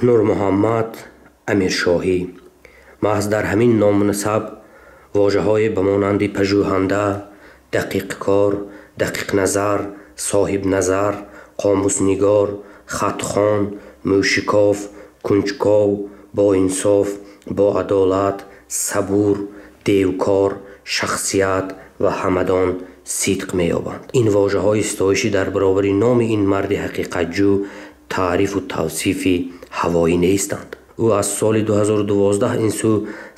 Нурмуҳаммад Амиршоҳӣ. Маҳз дар ҳамин ному насаб вожаҳое ба монанди пажӯҳанда, дақиқкор, дақиқназар, соҳибназар, қомуснигор, хатхон, мӯшикоф, кунҷков, боинсоф, боадолат, сабур, девкор, шахсият ва ҳамадон сидқ меёбанд. Ин вожаҳои ситоишӣ дар баробари номи ин марди ҳақиқатҷӯ таърифу тавсифи ҳавоӣ нестанд. Ӯ аз соли 2012 ин сӯ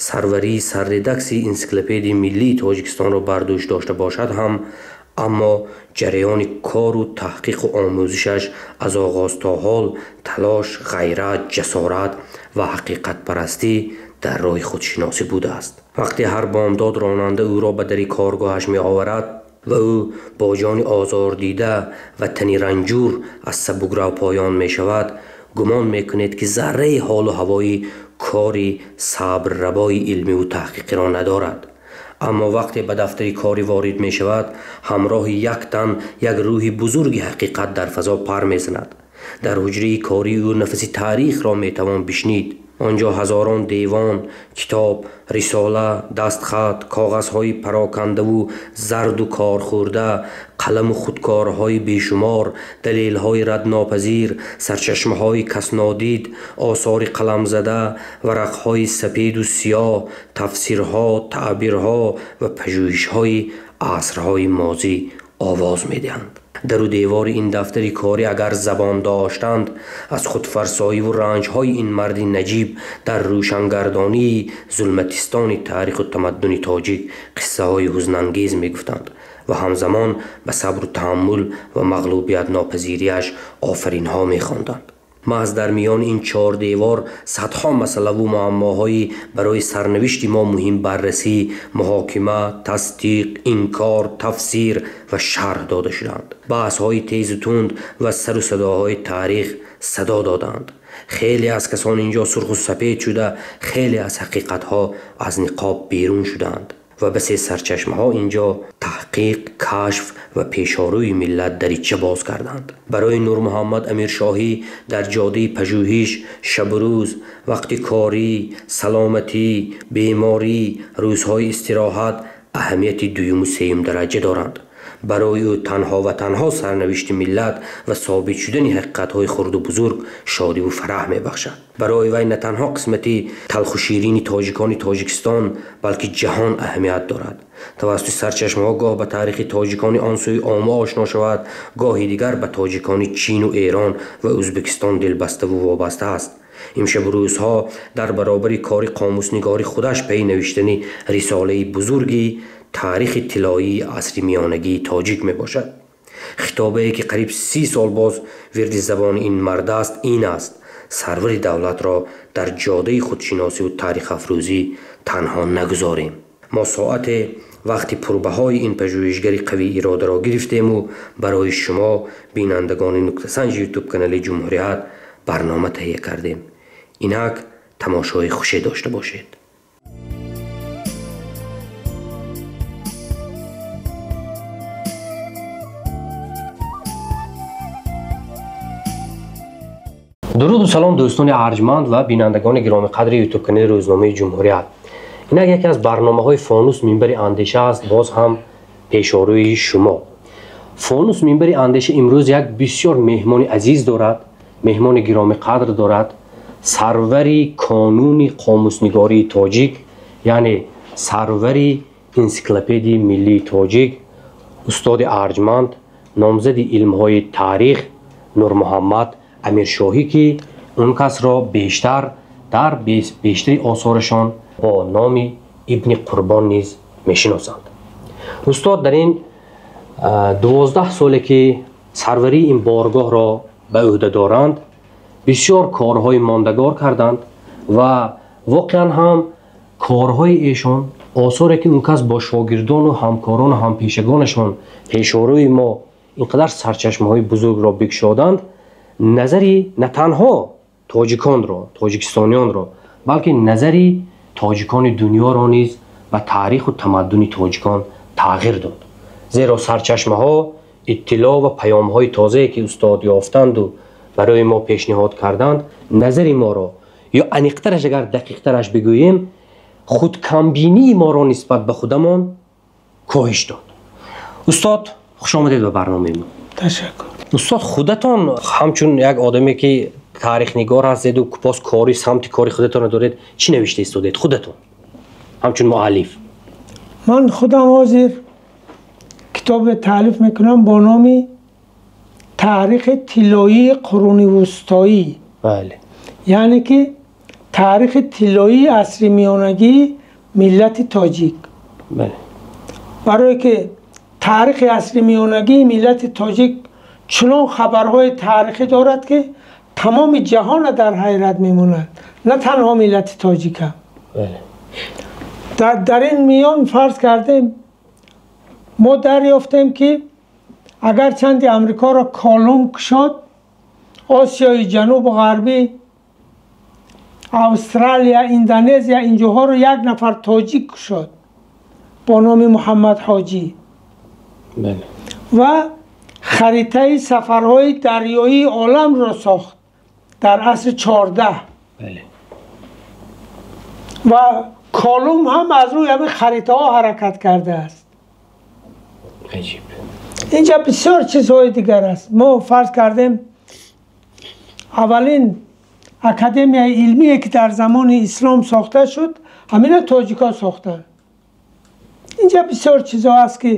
сарварии сарредаксияи Энсиклопедияи миллии Тоҷикистонро бар дӯш дошта бошад ҳам, аммо ҷараёни кору таҳқиқу омӯзишаш аз оғоз то ҳол талош, ғайрат, ҷасорат ва ҳақиқатпарастӣ дар роҳи худшиносӣ будааст. Вақте ҳар бомдод ронанда ӯро ба дари коргоҳаш меоварад ва ӯ бо ҷони озордида ва тани ранҷур аз сабукрав поён мешавад, гумон мекунед, ки зарраи ҳолу ҳавои кори сабррабои илмиву таҳқиқиро надорад. Аммо вақте ба дафтари корӣ ворид мешавад, ҳамроҳи як тан як рӯҳи бузурги ҳақиқат дар фазо пар мезанад. Дар ҳуҷраи кории ӯ нафаси таърихро метавон бишнид. Он ҷо ҳазорон девон, китоб, рисола, дастхат, коғазҳои парокандаву зарду корхӯрда, қаламу худкорҳои бешумор, далелҳои раднопазир, сарчашмаҳои каснодид, осори қаламзада, варақҳои сапеду сиёҳ, тафсирҳо, таъбирҳо ва пажӯҳишҳои асрҳои мозӣ овоз медиҳанд. Дару девори ин дафтари корӣ агар забон доштанд, аз худфарсоиву ранҷҳои ин марди наҷиб дар рӯшангардонии зулматистони таъриху тамаддуни тоҷик қиссаҳои ҳузнангез мегуфтанд ва ҳамзамон ба сабру таҳаммул ва мағлубиятнопазириаш офаринҳо мехонданд. Маҳз дар миёни ин чор девор садҳо масъалаву муаммоҳои барои сарнавишти мо муҳим баррасӣ, муҳокима, тасдиқ, инкор, тафсир ва шарҳ дода шуданд. Баҳсҳои тезу тунд ва сару садоҳои таърих садо доданд. Хеле аз касон инҷо сурху сапед шуда, хеле аз ҳақиқатҳо аз ниқоб берун шуданд ва басе сарчашмаҳо инҷо таҳқиқ, кашф ва пешорӯи миллат дарича боз карданд. Барои Нурмуҳаммад Амиршоҳӣ дар ҷодаи пажӯҳиш шабу рӯз, вақти корӣ, саломатӣ, беморӣ, рӯзҳои истироҳат аҳамияти дуюму сеюм дараҷа доранд. Барои ӯ танҳо ва танҳо сарнавишти миллат ва собит шудани ҳақиқатҳои хурду бузург шодиву фараҳ мебахшад. Барои вай на танҳо қисмати талху ширини тоҷикони Тоҷикистон, балки ҷаҳон аҳамият дорад. Тавассути сарчашмаҳо гоҳ ба таърихи тоҷикони он сӯи Омо ошно шавад, гоҳи дигар ба тоҷикони Чину Эрон ва Ӯзбекистон дилбаставу вобаста аст. Имшабу рӯзҳо дар баробари кори қомуснигори худаш пайи навиштани рисолаи бузурги таърихи тиллоии асри миёнагии тоҷик мебошад. Хитобае ки қариб 30 сол боз вирди забони ин мард аст, ин аст: сарвари давлатро дар ҷодаи худшиносиву таърихафрӯзӣ танҳо нагузорем. Мо соате вақти пурбаҳои ин пажӯҳишгари қавии иродаро гирифтему барои шумо, бинандагони нуктасанҷи ютуб-канали Ҷумҳурият, барнома таҳия кардем. Инак тамошои хуше дошта бошед. Дуруду салом, дӯстони арҷманд ва бинандагони гиромиқадри ютуб-канали рӯзномаи Ҷумҳурият. Инак яке аз барномаҳои Фонус минбари андеша аст, боз ҳам пешорӯи шумо. Фонус минбари андеша имрӯз як бисёр меҳмони азиз дорад, меҳмони гиромиқадр дорад, сарвари қонуни қомуснигории тоҷик, яъне сарвари энсиклопедияи миллии тоҷик, устоди арҷманд, номзади илмҳои таърих Нурмуҳаммад Амиршоҳӣ, ки он касро бештар дар бештари осорашон бо номи Ибни Қурбон низ мешиносанд. Устод дар ин 12 соле ки сарварии ин боргоҳро ба ӯҳда доранд, бисёр корҳои мондагор карданд ва воқеан ҳам корҳои эшон, осоре ки он кас бо шогирдону ҳамкорону ҳампешагонашон пешорӯи мо ин қадар сарчашмаҳои бузургро бикушоданд, назари на танҳо тоҷиконро, тоҷикистониёнро, балки назари тоҷикони дунёро низ ба таъриху тамаддуни тоҷикон тағйир дод. Зеро сарчашмаҳо, иттилоъ ва паёмҳои тозае ки устод ёфтанду Барои мо пешниҳод карданд, назари моро ё аниқтараш агар дақиқтараш бигӯем, худкамбинии моро нисбат ба худамон коҳиш дод. Устод, хуш омадед ба барномаи мо. Ташаккур. Устод, худатон ҳамчун як одаме ки таърихнигор ҳастеду боз кори самти кори худатонро доред, чӣ навишта истодед худатон ҳамчун муаллиф? Ман худам ҳозир китобе таълиф мекунам бо номи «Таърихи тиллоии қуруни вустоӣ». Бале. Яъне ки таърихи тиллоии асри миёнагии миллати тоҷик. Бале. Барое ки таърихи асри миёнагии миллати тоҷик чунон хабарҳои таърихӣ дорад, ки тамоми ҷаҳонро дар ҳайрат мемонад, на танҳо миллати тоҷика. Бале. Дар ин миён, фарз кардем, мо дарёфтем, ки агарчанди Амрикоро Колумб кушод, Осиёи Ҷанубу Ғарбӣ, Австралия, Индонезия, инҷоҳоро як нафар тоҷик кушод бо номи Муҳаммад Ҳоҷӣ. Бале. Ва харитаи сафарҳои дарёии оламро сохт дар асри 14. Бале. Ва Колумб ҳам аз рӯи ҳамин харитаҳо ҳаракат кардааст. Аҷиб. Инҷа бисёр чизҳои дигар аст. Мо, фарз кардем, аввалин академияи илмие ки дар замони ислом сохта шуд, ҳамина тоҷикҳо сохтанд. Инҷа бисёр чизҳо аст, ки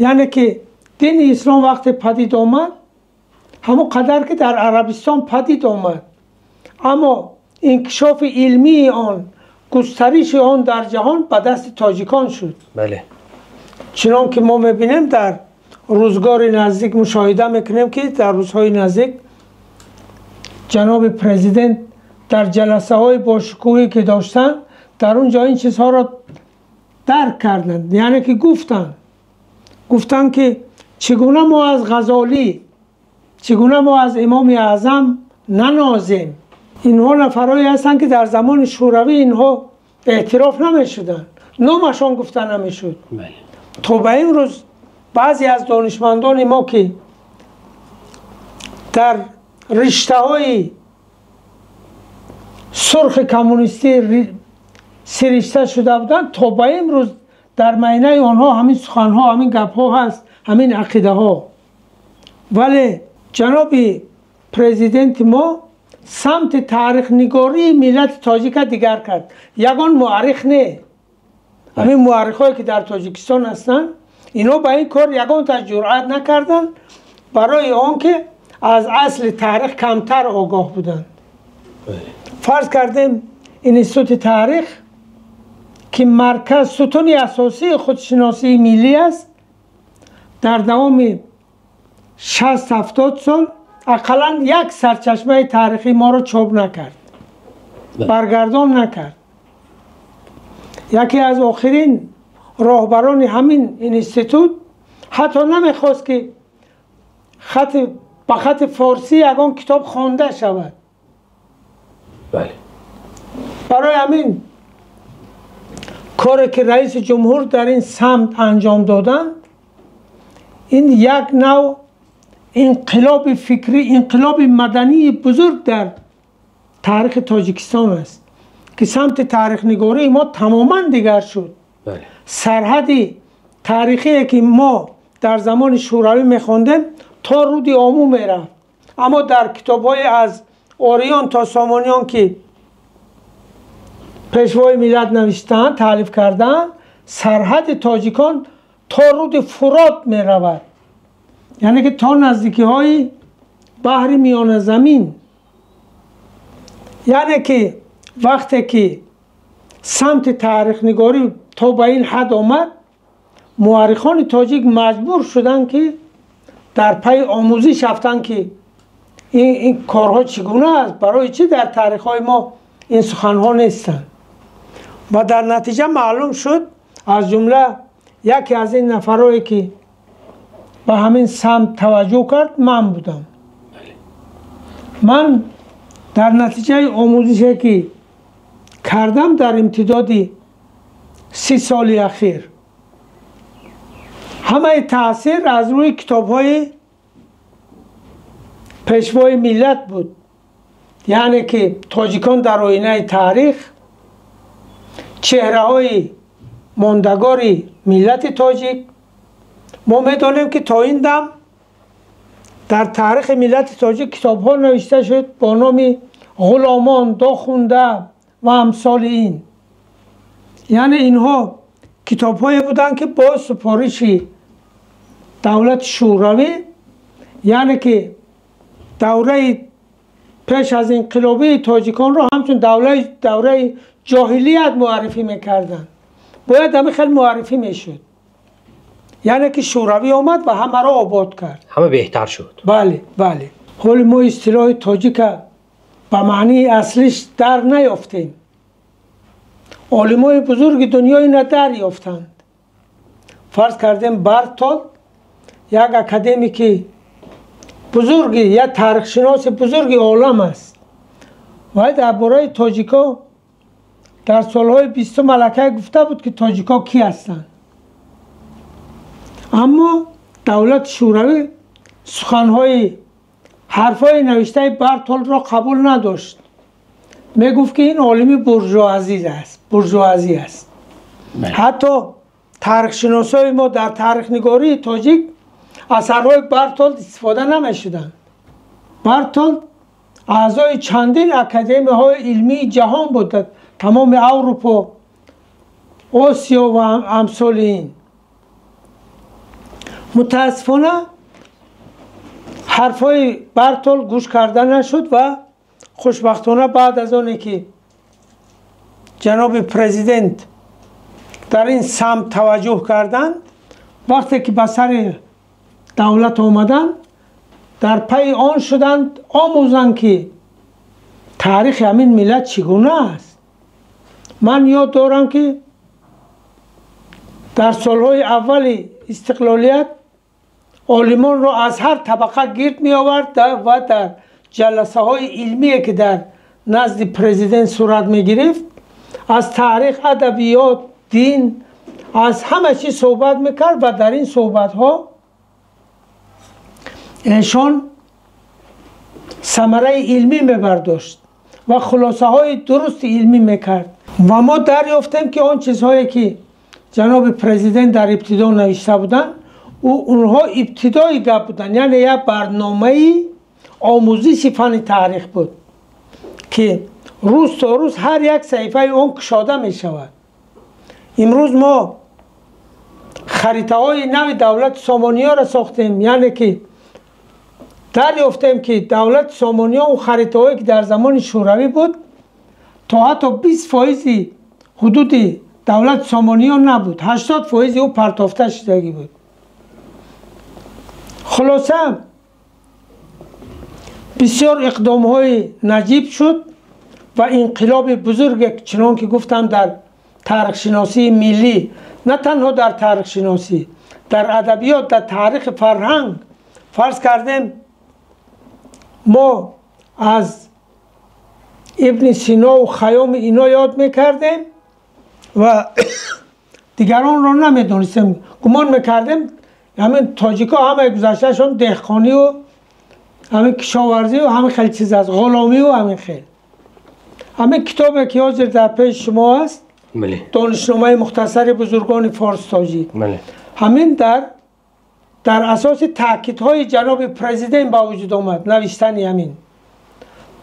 яъне ки дини ислом вақте падид омад, ҳамон қадар ки дар Арабистон падид омад, аммо инкишофи илмии он, густариши он дар ҷаҳон ба дасти тоҷикон шуд. Бале. Чунон ки мо мебинем, дар рӯзгори наздик мушоҳида мекунем, ки дар рӯзҳои наздик ҷаноби президент дар ҷаласаҳои бошукӯҳӣ ки доштанд, дар он ҷо ин чизҳоро дарк карданд, яъне ки гуфтанд, ки чӣ гуна мо аз Ғазолӣ, чӣ гуна мо аз Имоми Аъзам нанозем? Инҳо нафарҳое ҳастанд, ки дар замони Шӯравӣ инҳо эътироф намешуданд, номашон гуфта намешуд. Бале. То ба имрӯз баъзе аз донишмандони мо, ки дар риштаҳои сурхи коммунистӣ сиришта шуда буданд, то ба имрӯз дар майнаи онҳо ҳамин суханҳо, ҳамин гапҳо ҳаст, ҳамин ақидаҳо. Вале ҷаноби президенти мо самти таърихнигории миллати тоҷика дигар кард. Ягон муаррих не, ҳамин муаррихҳое ки дар Тоҷикистон ҳастанд, инҳо ба ин кор ягонта ҷуръат накарданд, барои он ки аз асли таърих камтар огоҳ буданд. Фарз кардем, Институти таърих, ки марказ, сутуни асосии худшиносии миллӣ аст, дар давоми 60-70 сол ақаллан як сарчашмаи таърихии моро чоп накард, баргардон накард. Яке аз охирин роҳбарони ҳамин институт ҳатто намехост, ки ба хати форсӣ ягон китоб хонда шавад. Бале. Барои ҳамин коре ки раиси ҷумҳур дар ин самт анҷом доданд, ин як нав инқилоби фикрӣ, инқилоби мадании бузург дар таърихи Тоҷикистон аст, ки самти таърихнигории мо тамоман дигар шуд. Бале. Сарҳади таърихие ки мо дар замони Шӯравӣ мехондем, то руди Омӯ мерафт, аммо дар китобҳои «Аз ориён то сомониён», ки пешвои миллат навиштаанд, таълиф кардаанд, сарҳади тоҷикон то руди Фурот меравад, яъне ки то наздикиҳои баҳри Миёназамин. Яъне ки вақте ки самти таърихнигорӣ то ба ин ҳад омад, муаррихони тоҷик маҷбур шуданд, ки дар пайи омӯзиш рафтанд, ки ин корҳо чӣ гуна аст, барои чӣ дар таърихҳои мо ин суханҳо нестанд. Ва дар натиҷа маълум шуд, аз ҷумла яке аз ин нафарое ки ба ҳамин самт таваҷҷӯҳ кард, ман будам. Ман дар натиҷаи омӯзише ки кардам дар имтидоди 30 соли ахир, ҳамаи таъсир аз рӯи китобҳои пешвои миллат буд, яъне ки тоҷикон дар оинаи таърих чеҳраҳои мондагори миллати тоҷик. Мо медонем, ки то ин дам дар таърихи миллати тоҷик китобҳо навишта шуд бо номи ғуломон, дохунда ва амсоли ин. Яъне инҳо китобҳое буданд, ки бо супориши давлати Шӯравӣ, яъне ки давраи пеш аз инқилобии тоҷиконро ҳамчун давраи ҷоҳилият муаррифӣ мекарданд. Бояд ҳамин хел муаррифӣ мешуд. Яъне ки Шӯравӣ омад ва ҳамаро обод кард, ҳама беҳтар шуд. Бале, бале. Ҳоли мо истилоҳи тоҷика ба маънии аслиш дар наёфтем. Олимои бузурги дунё ина дарёфтанд. Фарз кардем, Бартолд як академики бузурги, як таърихшиноси бузурги олам аст. Вай дар бораи тоҷико дар солҳои 20-ум аллакай гуфта буд, ки тоҷико кӣ ҳастанд. Аммо давлати Шӯравӣ суханҳои, ҳарфҳои навиштаи Бартолдро қабул надошт. Мегуфт, ки ин олими буржуазӣ аст. Ҳатто таърихшиносои мо дар таърихнигории тоҷик асарҳои Бартолд истифода намешуданд. Бартолд аъзои чандин академияҳои илмии ҷаҳон буд, тамоми Аврупо, Осиё ва амсоли ин. Мутаассифона, ҳарфҳои Бартолд гӯш карда нашуд ва хушбахтона баъд аз оне ки ҷаноби президент дар ин самт таваҷҷӯҳ карданд, вақте ки ба сари давлат омаданд, дар пайи он шуданд омӯзанд, ки таърихи ҳамин миллат чӣ гуна аст. Ман ёд дорам, ки дар солҳои аввали истиқлолият олимонро аз ҳар табақа гирд меовард ва дар ҷаласаҳои илмие, ки дар назди президент сурат мегирифт, аз таърих, адабиёт, дин, аз ҳама чиз суҳбат мекард ва дар ин суҳбатҳо эшон самараи илмӣ мебардошт ва хулосаҳои дурусти илмӣ мекард. Ва мо дарёфтем, ки он чизҳое, ки ҷаноби президент дар ибтидо навишта буданд, онҳо ибтидои гап буданд, яъне як барномаи омӯзиши фанни таърих буд, ки рӯз то рӯз ҳар як саҳифаи он кушода мешавад. Имрӯз мо харитаҳои нави давлати Сомониёро сохтем, яъне ки дарёфтем, ки давлати Сомониё, он харитаҳое, ки дар замони Шӯравӣ буд, то ҳатто 20 фоизи ҳудуди давлати Сомониё набуд, 80 фоизи ӯ партофта шудагӣ буд. Хулоса, бисёр иқдомҳои наҷиб шуд ва инқилоби бузурге, чунон ки гуфтам, дар таърихшиносии миллӣ, на танҳо дар таърихшиносӣ, дар адабиёт, дар таърихи фарҳанг. Фарз кардем, мо аз Ибни Синову Хайёми ино ёд мекардем ва дигаронро намедонистем. Гумон мекардем, ҳамин тоҷикҳо ҳамаи гузаштаашон деҳқонию ҳамин кишоварзию ҳамин хел чиз аст, ғуломию ҳамин хел. Ҳамин китобе, ки ҳозир дар пеши шумо аст, Донишномаи мухтасари бузургони форс тоҷик, ҳамин дар асоси таъкидҳои ҷаноби президент ба вуҷуд омад навиштани ҳамин.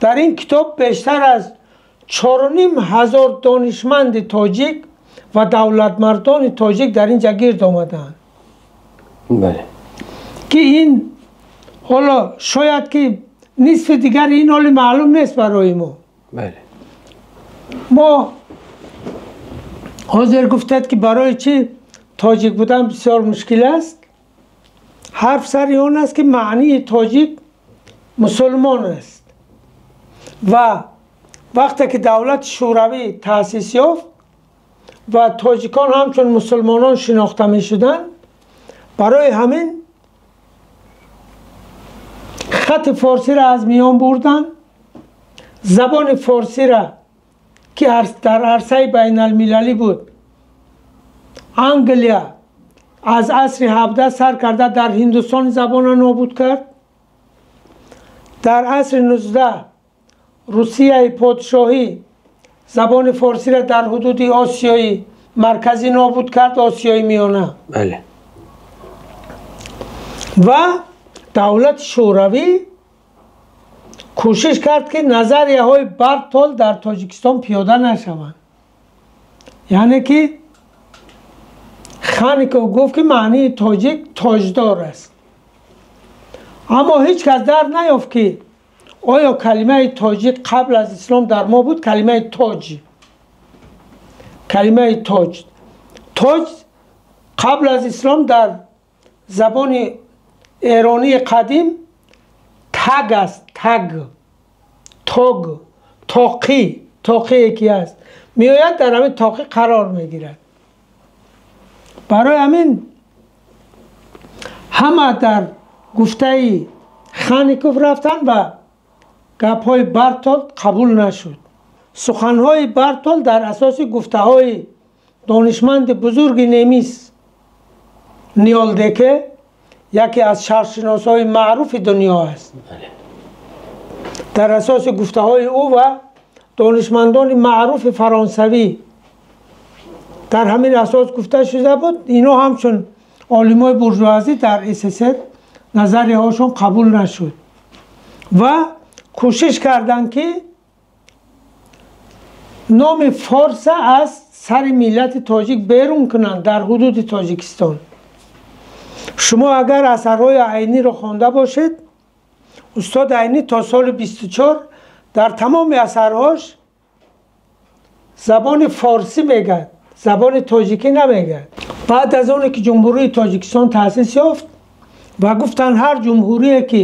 Дар ин китоб бештар аз 4500 донишманди тоҷик ва давлатмардони тоҷик дар ин ҷа гирд омадаанд, ки ин ҳоло шояд ки нисфи дигари ин ҳоли маълум нест барои мо. Мо ҳозир гуфтед, ки барои чӣ тоҷик будан бисёр мушкил аст. Ҳарф сари он аст, ки маънии тоҷик мусулмон аст ва вақте ки давлати Шӯравӣ таъсис ёфт ва тоҷикон ҳамчун мусулмонон шинохта мешуданд, барои ҳамин хати форсиро аз миён бурданд, забони форсиро, ки дар арсаи байналмилалӣ буд. Англия аз асри 17 сар карда дар Ҳиндустон забонро нобуд кард. Дар асри 19 Русияи подшоҳӣ забони форсиро дар ҳудуди Осиёи Марказӣ нобуд кард, Осиёи Миёна. Бале. Ва давлати Шӯравӣ кӯшиш кард, ки назарияҳои Бартолд дар Тоҷикистон пиёда нашаванд. Яъне ки Хаников гуфт, ки маънии тоҷик тоҷдор аст. Аммо ҳеҷ кас дар наёфт, ки оё калимаи тоҷик қабл аз ислом дар мо буд. Калимаи тоҷ, калимаи тоҷ, тоҷ қабл аз ислом дар забони эронии қадим таг аст, таг, тог, тоқӣ, тоқие ки аст, меояд, дар ҳамин тоқӣ қарор мегирад. Барои ҳамин ҳама дар гуфтаи Хаников рафтанд ва гапҳои Бартолд қабул нашуд. Суханҳои Бартолд дар асоси гуфтаҳои донишманди бузурги немис Ниолдеке, яке аз шарқшиносҳои маъруфи дунё аст, дар асоси гуфтаҳои ӯ ва донишмандони маъруфи фаронсавӣ дар ҳамин асос гуфта шуда буд. Ино ҳамчун олимои буржуазӣ дар СССР назарияҳошон қабул нашуд ва кӯшиш карданд, ки номи форса аз сари миллати тоҷик берун кунанд дар ҳудуди Тоҷикистон. Шумо агар асарҳои Айниро хонда бошед, устод Айнӣ то соли 24 дар тамоми асарҳош забони форсӣ мегӯяд, забони тоҷикӣ намегӯяд. Баъд аз оне ки Ҷумҳурии Тоҷикистон таъсис ёфт ва гуфтанд, ҳар ҷумҳурие ки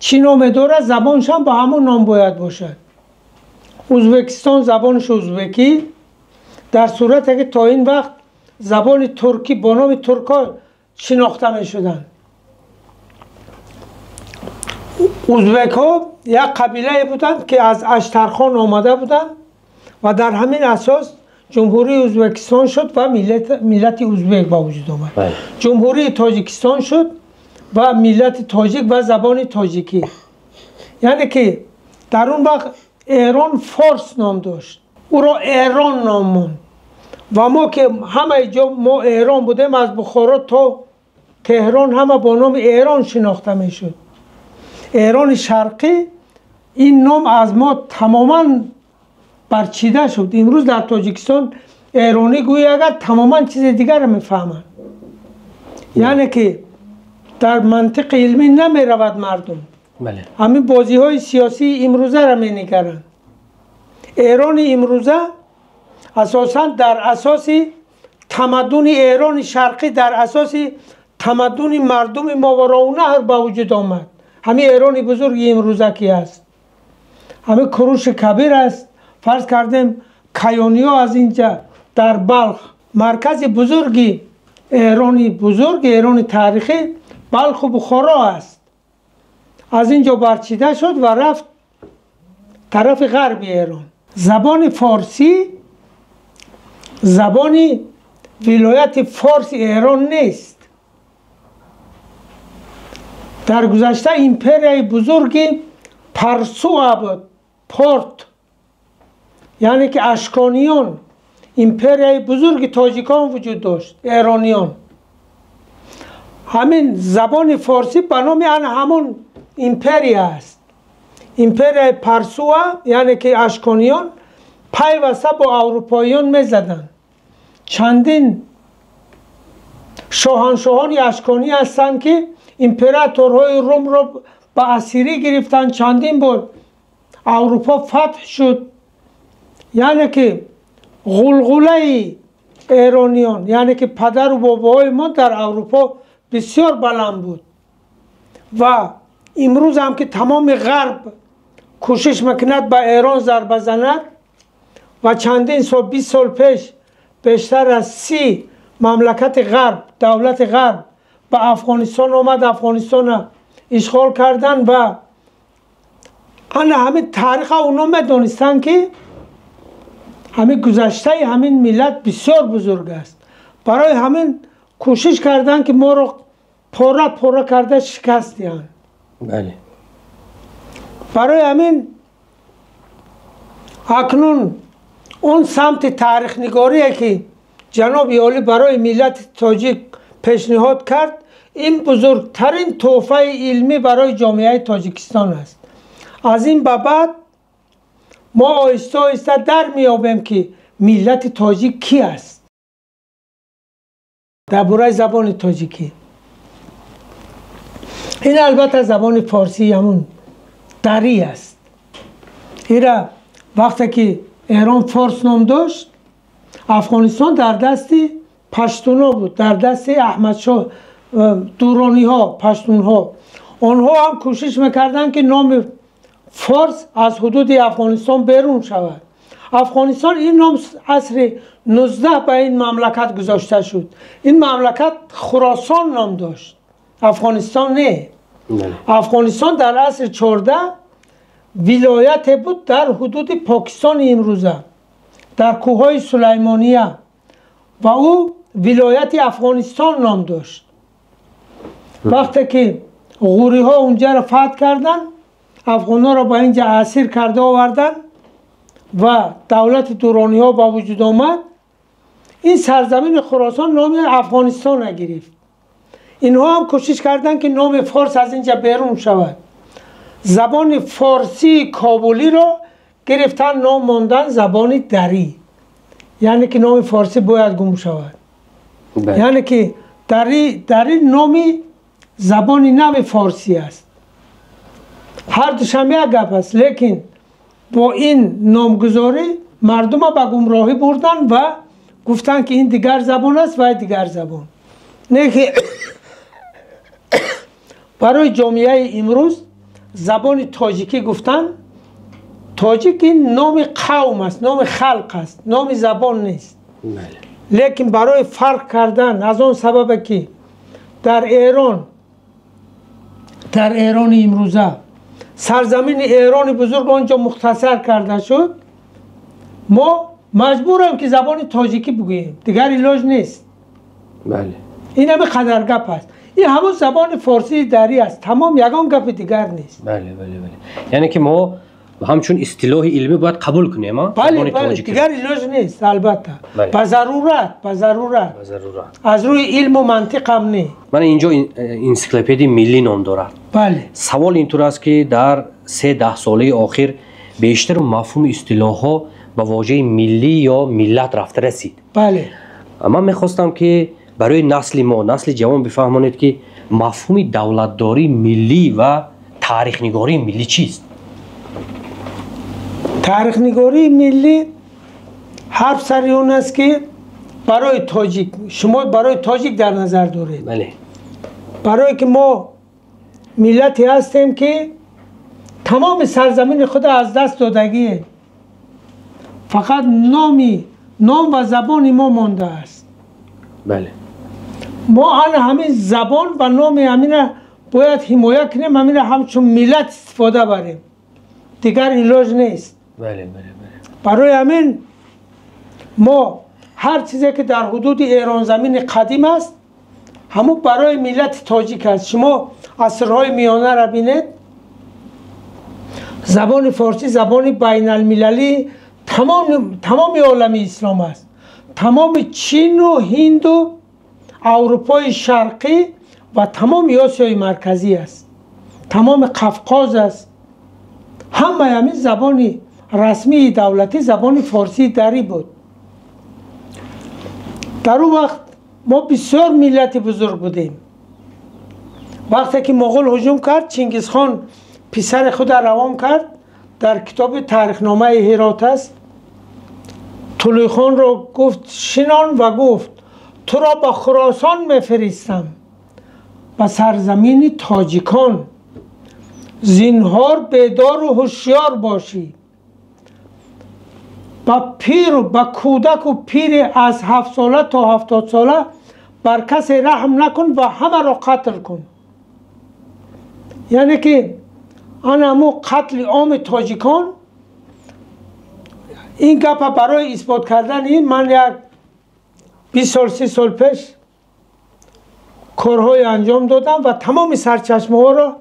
чӣ номе дорад, забоншам ба ҳамон ном бояд бошад. Ӯзбекистон забонаш ӯзбекӣ, дар сурате ки то ин вақт забони туркӣ бо номи туркҳо шинохта мешуданд. Ӯзбекҳо як қабилае буданд, ки аз Аштархон омада буданд ва дар ҳамин асос Ҷумҳурии Ӯзбекистон шуд ва миллати ӯзбек ба вуҷуд омад. Ҷумҳурии Тоҷикистон шуд ва миллати тоҷик ва забони тоҷикӣ. Яъне ки дар он вақт Эрон форс ном дошт, ӯро Эрон ном монд ва мо ки ҳамаи ҷо мо Эрон будем, аз Бухоро то Теҳрон ҳама бо номи Эрон шинохта мешуд. Эрони Шарқӣ, ин ном аз мо тамоман барчида шуд. Имрӯз дар Тоҷикистон эронӣ гӯӣ агар, тамоман чизи дигарро мефаҳманд. Яъне ки дар мантиқи илмӣ намеравад мардум, ҳамин бозиҳои сиёсии имрӯзаро менигаранд. Эрони имрӯза асосан дар асоси тамаддуни Эрони Шарқӣ, дар асоси тамаддуни мардуми Мовароуннаҳр ба вуҷуд омад. Ҳамин Эрони бузурги имрӯза ки аст, ҳамин Куруши Кабир аст. Фарз кардем, каёниҳо аз инҷа дар Балх, маркази бузурги Эрони бузург, Эрони таърихӣ Балху Бухоро аст. Аз ин ҷо барчида шуд ва рафт тарафи ғарби Эрон. Забони форсӣ забони вилояти форси Эрон нест. Дар гузашта империяи бузурги Парсуа буд, Порт, яъне ки ашкониён, империяи бузурги тоҷикон вуҷуд дошт, эрониён. Ҳамин забони форсӣ ба номи ана ҳамон империя аст, империяи Парсуа, яъне ки ашкониён пайваста бо аврупоиён мезаданд. Чандин шоҳаншоҳони ашконӣ ҳастанд, ки императорҳои Румро ба асирӣ гирифтанд. Чандин бор Аврупо фатҳ шуд. Яъне ки ғулғулаи эрониён, яъне ки падару бобоҳои мо дар Аврупо бисёр баланд буд ва имрӯз ҳам ки тамоми Ғарб кӯшиш мекунад ба Эрон зарба занад ва чандин сол, 20 сол пеш бештар аз 30 мамлакати Ғарб, давлати Ғарб ба Афғонистон омад, Афғонистона ишғол карданд ва ана ҳамин тариха оно медонистанд, ки ҳамин гузаштаи ҳамин миллат бисёр бузург аст. Барои ҳамин кӯшиш карданд, ки моро пора пора карда шикаст диҳанд. Барои ҳамин акнун он самти таърихнигорие ки ҷаноби олӣ барои миллати тоҷик пешниҳод кард, ин бузургтарин тӯҳфаи илмӣ барои ҷомеаи Тоҷикистон аст. Аз ин ба баъд мо оҳиста оҳиста дар меёбем, ки миллати тоҷик кӣ аст. Дар бораи забони тоҷикӣ, ин албатта забони форсии ҳамун дарӣ аст. Ира вақте ки Эрон форс ном дошт, Афғонистон дар дасти паштуно буд, дар дасти Аҳмадшоҳ Дурониҳо, паштунҳо. Онҳо ҳам кӯшиш мекарданд, ки номи форс аз ҳудуди Афғонистон берун шавад. Афғонистон ин ном асри 19 ба ин мамлакат гузошта шуд. Ин мамлакат Хуросон ном дошт, Афғонистон не. Афғонистон дар асри 14 вилояте буд дар ҳудуди Покистони имрӯза, дар кӯҳҳои Сулаймония, ва ӯ вилояти Афғонистон ном дошт. Вақте ки ғуриҳо унҷаро фатҳ карданд, афғонҳоро ба инҷа асир карда оварданд ва давлати дурониҳо ба вуҷуд омад, ин сарзамини Хуросон номи Афғонистонро гирифт. Инҳо ҳам кӯшиш карданд, ки номи форс аз инҷа берун шавад. Забони форсии кобулиро гирифтан, ном мондан забони дарӣ, яъне ки номи форсӣ бояд гум шавад, яъне ки дарӣ номи забони нави форсӣ аст. Ҳар душам як гап аст, лекин бо ин номгузорӣ мардума ба гумроҳӣ бурданд ва гуфтанд, ки ин дигар забон аст ва дигар забон. Не ки барои ҷомеаи имрӯз забони тоҷикӣ гуфтан, тоҷик ин номи қавм аст, номи халқ аст, номи забон нест. Лекин барои фарқ кардан аз он сабабе ки дар Эрон, дар Эрони имрӯза сарзамини Эрони бузург онҷо мухтасар карда шуд, мо маҷбурем, ки забони тоҷикӣ бигӯем, дигар илоҷ нест. Ин ҳами қадар гап аст. Ин ҳамун забони форсии дарӣ аст, тамом, ягон гапи дигар нест. Бале, яъне ки мо ҳамчун истилоҳи илмӣ бояд қабул кунем. Бале, дигар илоҷ нест, албатта, ба зарурат, ба зарурат, аз рӯи илму мантиқ ҳам не. Мана инҷо энсиклопедияи миллӣ ном дорад. Бале. Савол интур аст, ки дар се даҳсолаи охир бештар мафҳуми истилоҳҳо ба вожаи миллӣ ё миллат рафта расид. Бале. Ман мехостам, ки барои насли мо, насли ҷавон, бифаҳмонед, ки мафҳуми давлатдории миллӣ ва таърихнигории миллӣ чист? Таърихнигории миллӣ ҳарф сари он аст, ки барои тоҷик, шумо барои тоҷик дар назар доред? Бале. Барое ки мо миллате ҳастем, ки тамоми сарзамини худро аз даст додагием, фақат ном ва забони мо мондааст. Мо ана ҳамин забон ва номи ҳамина бояд ҳимоя кунем, ҳамина ҳамчун миллат истифода барем, дигар илоҷ нест. Барои ҳамин мо ҳар чизе ки дар ҳудуди Эронзамини қадим аст, ҳамун барои миллати тоҷик аст. Шумо асрҳои миёнаро бинед, забони форсӣ забони байналмилалии тамоми олами ислом аст, тамоми Чину Ҳинду Аврупои Шарқӣ ва тамоми Осиёи Марказӣ аст, тамоми Қафқоз аст. Ҳамаи ҳамин забони расмии давлатӣ забони форсии дарӣ буд. Дар он вақт мо бисёр миллати бузург будем. Вақте ки моғул ҳуҷум кард, Чингизхон писари худро равон кард, дар китоби таърихномаи Ҳирот аст, Тулуйхонро гуфт, шинон ва гуфт: «Туро ба Хуросон мефиристам, ба сарзамини тоҷикон. Зинҳор бедору ҳушёр бошӣ, ба пиру ба кӯдаку пири аз 7 сола то 70 сола бар касе раҳм накун ва ҳамаро қатл кун». Яъне ки ана ҳамун қатли оми тоҷикон. Ин гапа барои исбот кардани ин ман як 20 сол, 30 сол пеш корҳое анҷом додам ва тамоми сарчашмаҳоро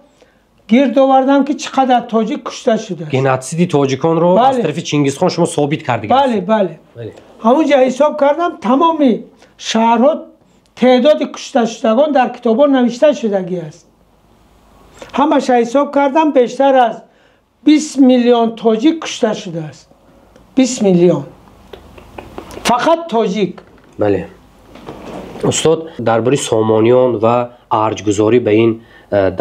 Гирд овардам, ки чӣ қадар тоҷик кушта шудааст. Геноциди тоҷиконро аз тарафи Чингизхон шумо собит кардед. Бале, бале. Ҳамунҷа ҳисоб кардам, тамоми шаҳрҳо теъдоди кушташудагон дар китобҳо навишта шудагӣ аст. Ҳамаша ҳисоб кардам, бештар аз 20 миллион тоҷик кушта шудааст. 20 миллион. Фақат тоҷик. Бале. Устод, дар бораи Сомониён ва арҷгузорӣ ба ин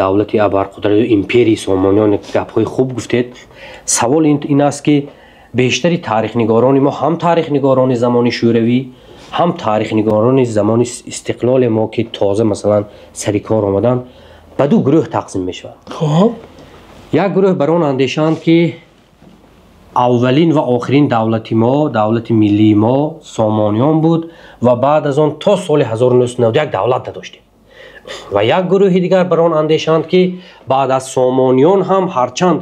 давлати абарқудрат империяи Сомониён гапҳои хуб гуфтед. Савол ин аст, ки бештари таърихнигорони мо, ҳам таърихнигорони замони Шӯравӣ, ҳам таърихнигорони замони истиқлоли мо, ки тоза масалан сари кор омаданд, ба ду гурӯҳ тақсим мешаванд. Хуб, як гурӯҳ бар он андешаанд, ки аввалин ва охирин давлати мо, давлати миллии мо Сомониён буд ва баъд аз он то соли 1991 давлат надоштем. Ва як гурӯҳи дигар бар он андешаанд, ки баъд аз Сомониён ҳам ҳарчанд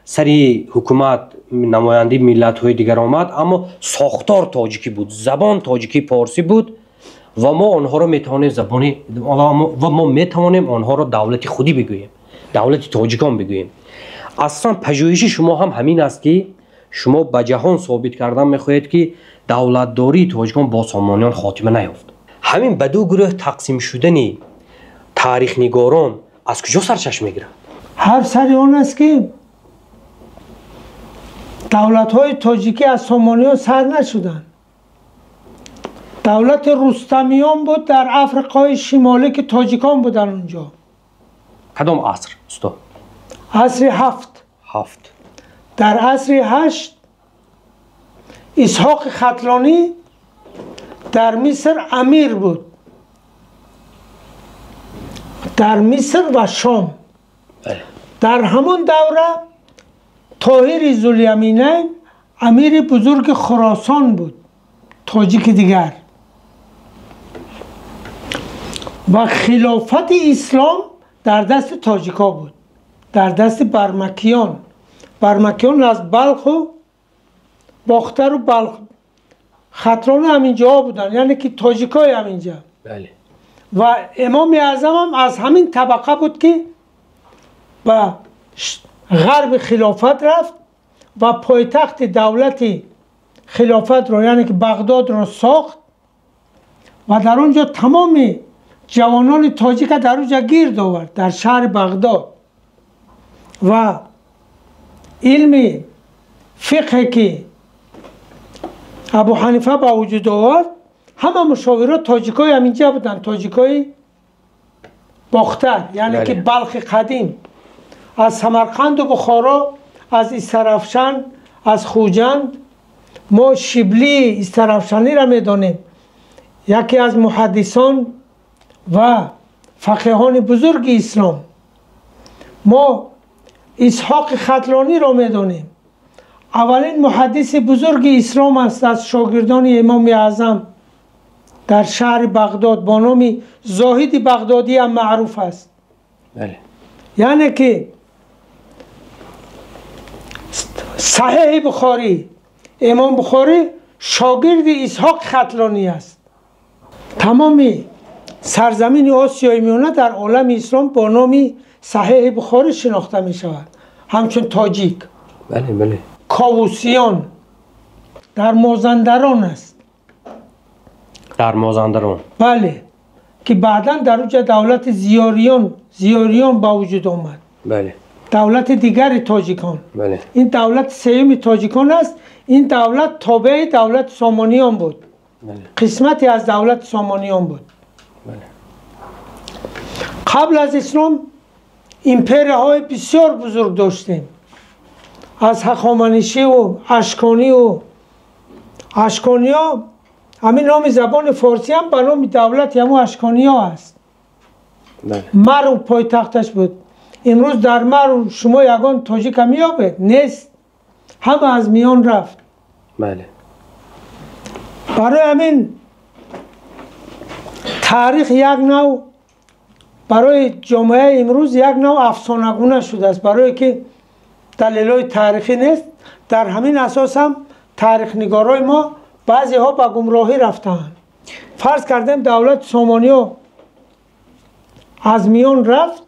сари ҳукумат намояндаи миллатҳои дигар омад, аммо сохтор тоҷикӣ буд, забон тоҷикӣ порсӣ буд ва мо онҳоро метавонем забони ва мо метавонем онҳоро давлати худӣ бигӯем, давлати тоҷикон бигӯем. Аслан пажӯҳиши шумо ҳам ҳамин аст, ки шумо ба ҷаҳон собит кардан мехоҳед, ки давлатдории тоҷикон бо Сомониён хотима наёфт. Ҳамин ба ду гурӯҳ тақсим шудани таърихнигорон аз куҷо сарчашма мегирад? Ҳар сари он аст, ки давлатҳои тоҷикӣ аз Сомониён сар нашуданд. Давлати Рустамиён буд дар Африқои Шимолӣ, ки тоҷикон буданд унҷо. Кадом аср, устод? Асри ҳафт. Ҳафт. Дар асри ҳашт Исҳоқи Хатлонӣ дар Миср амир буд, дар Миср ва Шом. Дар ҳамон давра Тоҳири Зуляминайн амири бузурги Хуросон буд, тоҷики дигар, ва хилофати ислом дар дасти тоҷикҳо буд, дар дасти бармакиён. Бармакиён аз Балху Бохтару Балх, Хатлону ҳаминҷоҳо буданд, яъне ки тоҷикҳои ҳаминҷа. Ва Имоми Аъзамам аз ҳамин табақа буд, ки ба ғарби хилофат рафт ва пойтахти давлати хилофатро, яъне ки Бағдодро сохт ва дар он ҷо тамоми ҷавонони тоҷика дар он ҷо гирд овард, дар шаҳри Бағдод. Ва илми фиқҳе, ки Абу Ҳанифа ба вуҷуд овард, ҳама мушовирот тоҷикҳои ҳаминҷа буданд, тоҷикҳои Бохтар, яъне ки Балхи қадим, аз Самарқанду Бухоро, аз Истарафшан, аз Хуҷанд. Мо Шиблии Истарафшаниро медонем, яке аз муҳаддисон ва фақиҳони бузурги ислом. Мо Исҳоқи Хатлониро медонем, аввалин муҳаддиси бузурги ислом аст, аз шогирдони Имоми Аъзам, дар шаҳри Бағдод бо номи Зоҳиди Бағдодӣ ҳам маъруф аст. Яъне ки Саҳеҳи Бухорӣ, Имом Бухорӣ шогирди Исҳоқ Хатлонӣ аст. Тамоми сарзамини Осиёи Миёна дар олами ислом бо номи Саҳеҳи Бухорӣ шинохта мешавад, ҳамчун тоҷик. Бале, бале. Ковусиён дар Мозандарон аст. Дар Мозандарон. Бале, ки баъдан дар онҷа давлати Зиёриён ба вуҷуд омад. Бале. Давлати дигари тоҷикон. Бале. Ин давлати сеюми тоҷикон аст. Ин давлат тобеи давлати Сомониён буд. Қисмате аз давлати Сомониён буд. Қабл аз ислом империяҳои бисёр бузург доштем, аз Ҳахоманишиву Ашкониву Ашкониё. Ҳамин номи забони форсӣ ҳам ба номи давлати ҳамун Ашкониё аст. Марв пойтахташ буд. Имрӯз дар Марв шумо ягон тоҷика меёбед? Нест, ҳама аз миён рафт. Барои ҳамин таърих як нав барои ҷомеаи имрӯз як нав афсонагуна шудааст, барое ки далелҳои таърихӣ нест. Дар ҳамин асос ҳам таърихнигорои мо баъзеҳо ба гумроҳӣ рафтаанд. Фарз кардем, давлати Сомониё аз миён рафт.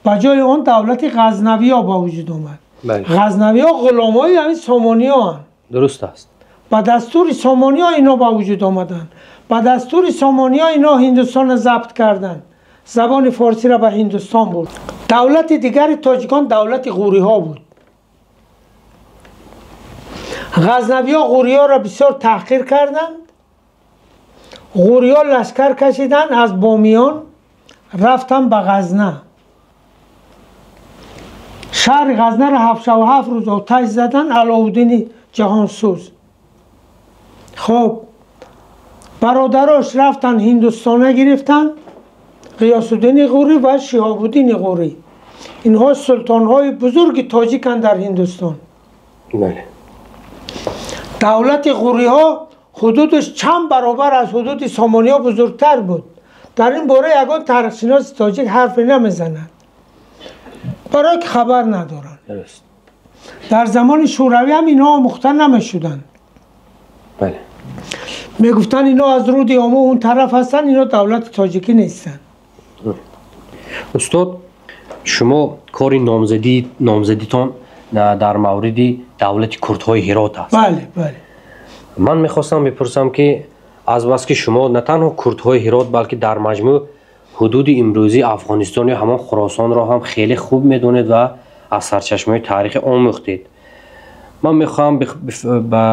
Ба ҷои он давлати ғазнавиҳо ба вуҷуд омад. Ғазнавиҳо ғуломҳои ҳамин сомониҳоанд. Дуруст аст. Ба дастури сомониҳо ино ба вуҷуд омаданд. Ба дастури сомониҳо ино Ҳиндустонро забт карданд. Забони форсиро ба Ҳиндустон бурд. Давлати дигари тоҷикон давлати ғуриҳо буд. Ғазнавиҳо ғуриҳоро бисёр таҳқир карданд. Ғуриҳо лашкар кашиданд аз Бомиён, рафтанд ба Ғазна. Шаҳри Ғазнаро 77 рӯз оташ заданд Алоуддини Ҷаҳонсӯз. Хоб, бародарош рафтанд Ҳиндустона гирифтанд, Ғиёсуддини Ғурӣ ва Шиҳобуддини Ғурӣ. Инҳо султонҳои бузурги тоҷиканд дар Ҳиндустон. Давлати ғуриҳо ҳудудаш чанд баробар аз ҳудуди сомониҳо бузургтар буд. Дар ин бора ягон таърихшиноси тоҷик ҳарфе намезанад, барое ки хабар надоранд. Дар замони шӯравӣ ҳам инҳо омӯхта намешуданд. Мегуфтанд ино аз руди Омо он тараф ҳастанд, ино давлати тоҷикӣ нестанд. Устод, шумо кори номзадитон дар мавриди давлати курдҳои Ҳирот аст. Бале, бале. Ман мехостам бипурсам, ки азбаски шумо на танҳо курдҳои Ҳирот, балки дар маҷмӯъ ҳудуди имрӯзии Афғонистон ё ҳамон Хуросонро ҳам хеле хуб медонед ва аз сарчашмаҳои таърихӣ омӯхтед. Ман мехоҳам ба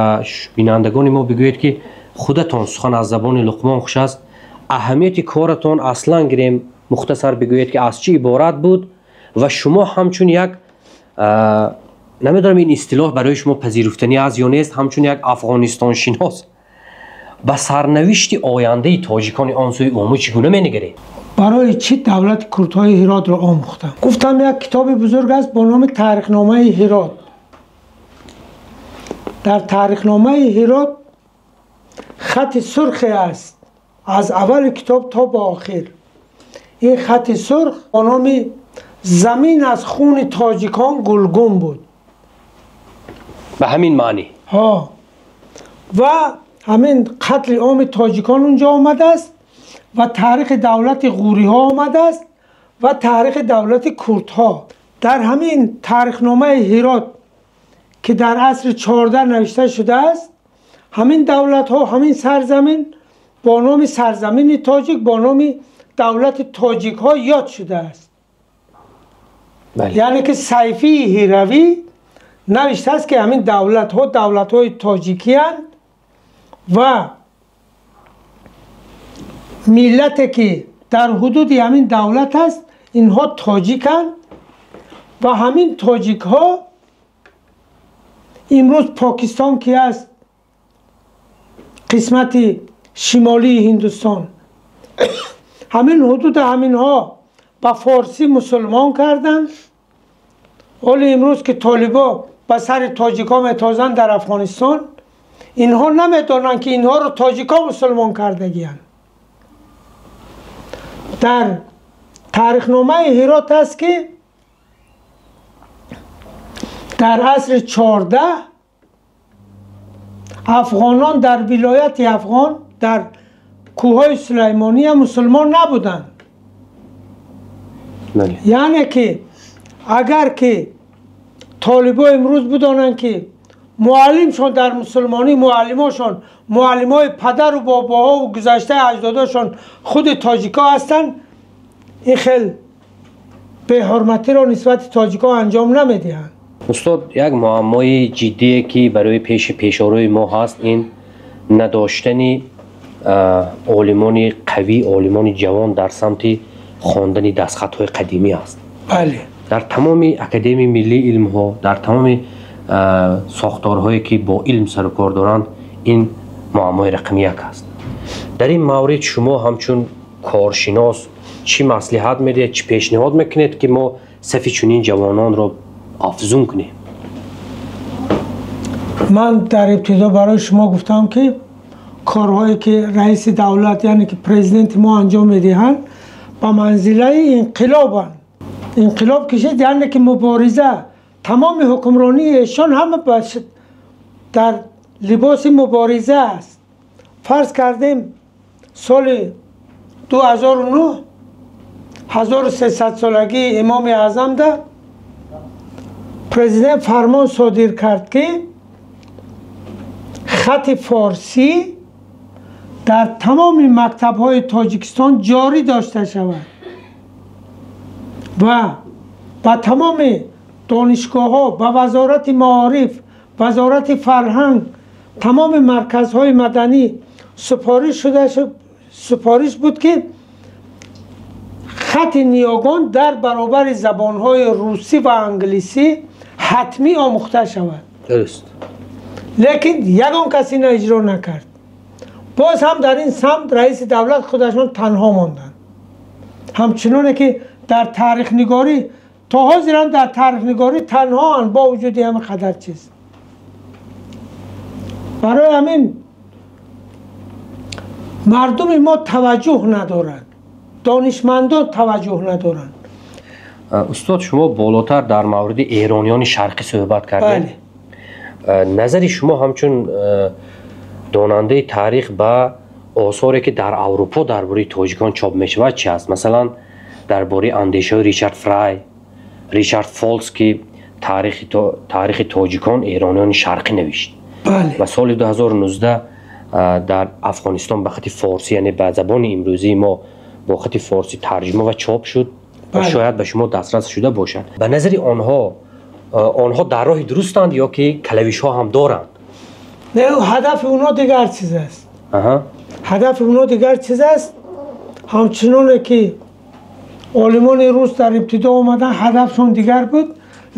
бинандагони мо бигӯед, ки худатон сухан аз забони Луқмон хуш аст, аҳамияти коратон аслан гирем, мухтасар бигӯед, ки аз чӣ иборат буд ва шумо ҳамчун як, намедонам ин истилоҳ барои шумо пазируфтанӣ аст ё нест, ҳамчун як афғонистоншинос ба сарнавишти ояндаи тоҷикони он сӯи Ому чӣ гуна менигаред? Барои чӣ давлати курдҳои Ҳиротро омӯхтам? Гуфтам як китоби бузург аст бо номи Таърихномаи Ҳирот. Дар Таърихномаи Ҳирот хати сурхе аст аз аввали китоб то ба охир. Ин хати сурх бо номи замин аз хуни тоҷикон гулгун буд. Ба ҳамин маънӣ? Ҳо. Ва ҳамин қатли оми тоҷикон унҷо омадааст ва таърихи давлати ғуриҳо омадааст ва таърихи давлати курдҳо. Дар ҳамин таърихномаи Ҳирот, ки дар асри 14 навишта шудааст, ҳамин давлатҳо, ҳамин сарзамин бо номи сарзамини тоҷик, бо номи давлати тоҷикҳо ёд шудааст. Яъне ки Сайфии Ҳиравӣ навиштааст, ки ҳамин давлатҳо давлатҳои тоҷикиянд ва миллате ки дар ҳудуди ҳамин давлат аст, инҳо тоҷиканд ва ҳамин тоҷикҳо имрӯз Покистон ки аст қисмати шимолии Ҳиндустон, ҳамин ҳудуди ҳаминҳо ба форсӣ мусулмон карданд. Ҳоло имрӯз ки толибо ба сари тоҷикҳо метозанд дар Афғонистон, инҳо намедонанд, ки инҳоро тоҷикҳо мусулмон кардагиянд. Дар таърихномаи Ҳирот аст, ки дар асри 14 афғонон дар вилояти Афғон, дар кӯҳҳои Сулаймония мусулмон набуданд. Яъне ки агар ки толибо имрӯз бидонанд, ки муаллимшон дар мусулмонӣ, муаллимошон муаллимҳои падару бобоҳову гузаштаи аҷдодошон худи тоҷикҳо ҳастанд, ин хел беҳурматиро нисбати тоҷикҳо анҷом намедиҳанд. Устод, як муаммои ҷиддие, ки барои пеши пешорои мо ҳаст, ин надоштани олимони қавӣ, олимони ҷавон дар самти хондани дастхатҳои қадимӣ аст. Бале. Дар тамоми Академияи миллии илмҳо, дар тамоми сохторҳое, ки бо илм сару кор доранд, ин муаммои рақами як аст. Дар ин маврид шумо ҳамчун коршинос чӣ маслиҳат медиҳед, чӣ пешниҳод мекунед, ки мо сафи чунин ҷавононро афзун кунем? Ман дар ибтидо барои шумо гуфтам, ки корҳое ки раиси давлат, яъне ки президенти мо анҷом медиҳанд, ба манзилаи инқилобанд. Инқилоб кишид, яъне ки мубориза. Тамоми ҳукмронии эшон ҳама дар либоси мубориза аст. Фарз кардем, соли 2009 1300 солагии Имоми Аъзамда президент фармон содир кард, ки хати форсӣ дар тамоми мактабҳои Тоҷикистон ҷорӣ дошта шавад ва ба тамоми донишгоҳҳо, ба Вазорати маориф, Вазорати фарҳанг, тамоми марказҳои маданӣ супориш буд, ки хати ниёгон дар баробари забонҳои русӣ ва англисӣ ҳатмӣ омӯхта шавад. Лекин ягон кас ина иҷро накард. Боз ҳам дар ин самт раиси давлат худашон танҳо монданд. Ҳамчуноне ки дар таърихнигорӣ то ҳозир ҳам дар таърихнигорӣ танҳоанд, бо вуҷуди ҳама қадар чиз. Барои ҳамин мардуми мо таваҷҷӯҳ надорад, донишмандон таваҷҷӯҳ надоранд. Устод, шумо болотар дар мавриди эрониёни шарқӣ суҳбат кардед. Назари шумо ҳамчун донандаи таърих ба осоре, ки дар Аврупо дар бораи тоҷикон чоп мешавад, чи аст? Масалан, дар бораи андешаҳои Ричард Фрай, Ричард Фолс, ки таърихи тоҷикон, эрониёни шарқӣ навишт ва соли 2019 дар Афғонистон ба хати форсӣ, яъне ба забони имрӯзии мо бо хати форсӣ тарҷума ва чоп шуд ва шояд ба шумо дастрас шуда бошад. Ба назари онҳо дар роҳи дурустанд ё ки калавишҳо ҳам доранд? Не, ҳадафи онҳо дигар чиз аст. Ҳадафи онҳо дигар чиз аст. Ҳамчуноне ки олимони рус дар ибтидо омадан, ҳадафшон дигар буд,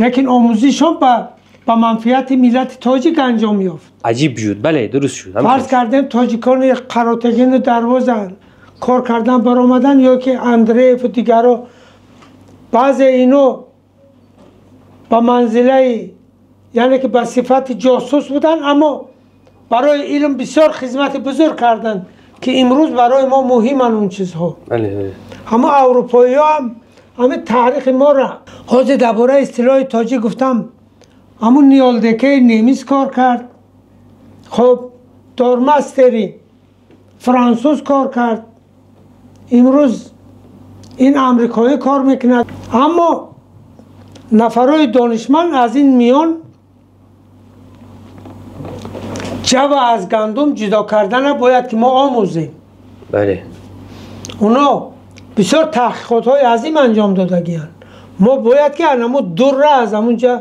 лекин омӯзишшон ба манфиати миллати тоҷик анҷом ёфт. Аҷиб шуд, бале, дуруст шуд. Фарз кардем, тоҷикони Қаротегину Дарвоза кор кардан баромадан ё ки Андрееву дигаро, баъзе ино ба манзилаи, яъне ки ба сифати ҷосус буданд, аммо барои илм бисёр хизмати бузург карданд, ки имрӯз барои мо муҳиманд он чизҳо. Ҳама аврупоиҳо ҳам ҳамин таърихи моро ҳозир дар бораи истилоҳи тоҷик гуфтам, ҳамун Ниолдекаи немис кор кард, хоб Дормастери франсуз кор кард, имрӯз ин амрикоӣ кор мекунад. Аммо нафарҳои донишманд аз ин миён ҷава аз гандум ҷудо кардана бояд ки мо омӯзем. Оно бисёр таҳқиқотҳои азим анҷом додагиянд. Мо бояд ки анамо дурра аз ҳамунҷа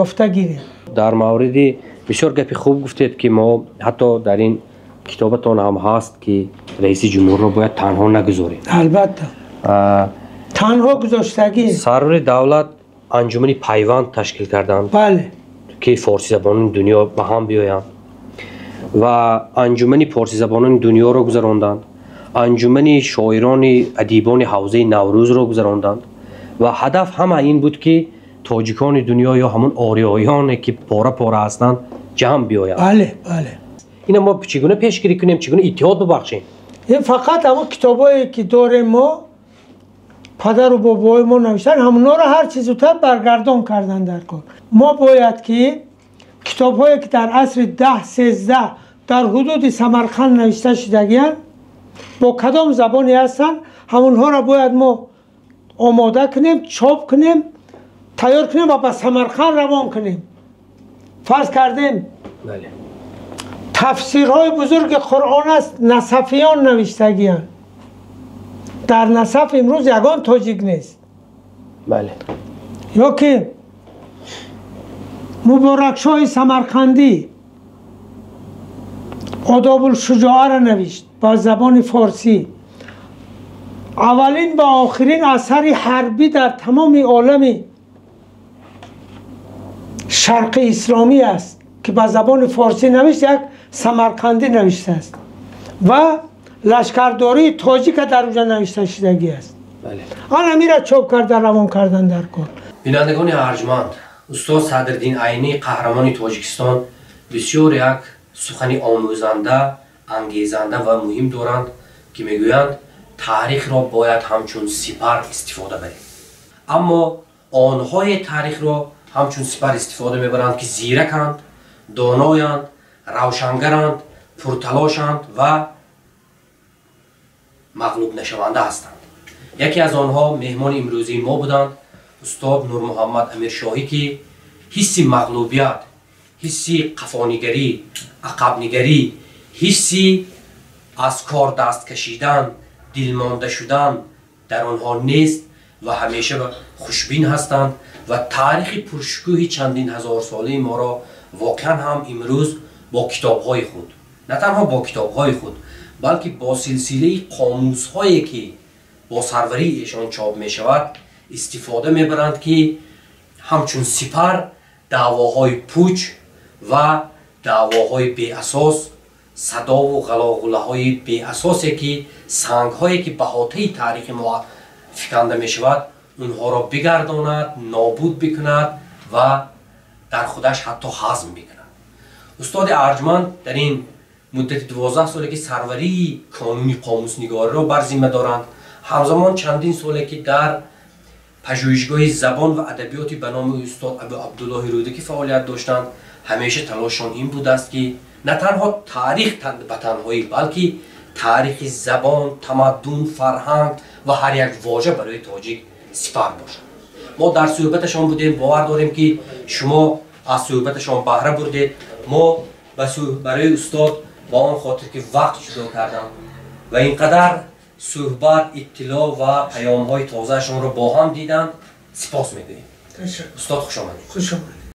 ёфта гирем. Дар мавриди бисёр гапи хуб гуфтед, ки мо ҳатто дар ин китобатон ҳам ҳаст, ки раиси ҷумҳурро бояд танҳо нагузорем. Албатта, танҳо гузоштагӣ. Сарвари давлат анҷумани пайванд ташкил карданд, ки форсизабонони дунё ба ҳам биёянд ва анҷумани форсизабонони дунёро гузаронданд, анҷумани шоирони адибони ҳавзаи Наврӯзро гузаронданд ва ҳадаф ҳама ин буд, ки тоҷикони дунё ё ҳамон ориёёне, ки пора пора ҳастанд, ҷамъ биёянд. Ина мо чӣ гуна пешгирӣ кунем, чӣ гуна иттиҳод бибахшем? Ин фақат ҳамон китобое, ки дорем мо, падару бобои мо навиштан, ҳамонҳоро ҳар чи зудтар баргардон кардан дар кор. Мо бояд ки китобҳое, ки дар асри 10-13 дар ҳудуди Самарқанд навишта шудагиянд, бо кадом забоне ҳастанд, ҳамонҳоро бояд мо омода кунем, чоп кунем, тайёр кунем ва ба Самарқанд равон кунем. Фарз кардем, тафсирҳои бузурги Қуръон аст, насафиён навиштагиянд. Дар Насаф имрӯз ягон тоҷик нест. Ё ки Муборакшоҳи Самарқандӣ Одобулшуҷоаро навишт ба забони форсӣ. Аввалин ва охирин асари ҳарбӣ дар тамоми олами шарқи исломӣ аст, ки ба забони форсӣ навишт, як самарқандӣ навиштааст ва лашкардории тоҷика дар уҷа навишта шудагӣ аст. Ан ҳамира чоп карда равон кардан дар кор. Бинандагони арҷманд, устод Садриддин Айнӣ, қаҳрамони Тоҷикистон, бисёр як сухани омӯзанда, ангезанда ва муҳим доранд, ки мегӯянд, таърихро бояд ҳамчун сипар истифода барем. Аммо онҳое таърихро ҳамчун сипар истифода мебаранд, ки зираканд, доноянд, равшангаранд, пурталошанд ва мағлуб нашаванда ҳастанд. Яке аз онҳо меҳмони имрӯзии мо буданд, устод Нурмуҳаммад Амиршоҳӣ, ки ҳисси мағлубият, ҳисси қафонигарӣ, ақабнигарӣ, ҳисси аз кор даст кашидан, дилмонда шудан дар онҳо нест ва ҳамеша хушбин ҳастанд ва таърихи пуршукӯҳи чандин ҳазорсолаи моро воқеан ҳам имрӯз бо китобҳои худ, на танҳо бо китобҳои худ, балки бо силсилаи қомусҳое, ки бо сарварии эшон чоп мешавад, истифода мебаранд, ки ҳамчун сипар даъвоҳои пуч ва даъвоҳои беасос, садову ғалоғулаҳои беасосе, ки сангҳое, ки ба ҳотаи таърихи мо фиканда мешавад, онҳоро бигардонад, нобуд бикунад ва дар худаш ҳатто ҳазм бикунад. Устоди арҷманд дар ин муддати 12 соле, ки сарварии Кануни қомуснигориро бар зимма доранд, ҳамзамон чандин соле, ки дар пажӯҳишгоҳи забон ва адабиёти ба номи устод Абу Абдуллоҳи Рӯдакӣ фаъолият доштанд, ҳамеша талошшон ин будааст, ки на танҳо таърих ба танҳоӣ, балки таърихи забон, тамаддун, фарҳанг ва ҳар як вожа барои тоҷик сипар бошад. Мо дар суҳбаташон будем, бовар дорем, ки шумо аз суҳбаташон баҳра бурдед. Мо барои устод ба он хотир, ки вақт ҷудо кардам ва ин қадар суҳбат, иттилоъ ва паёмҳои тозаашонро бо ҳам диданд, сипос мегӯем. Устод, хуш омадед. Хуш омадед.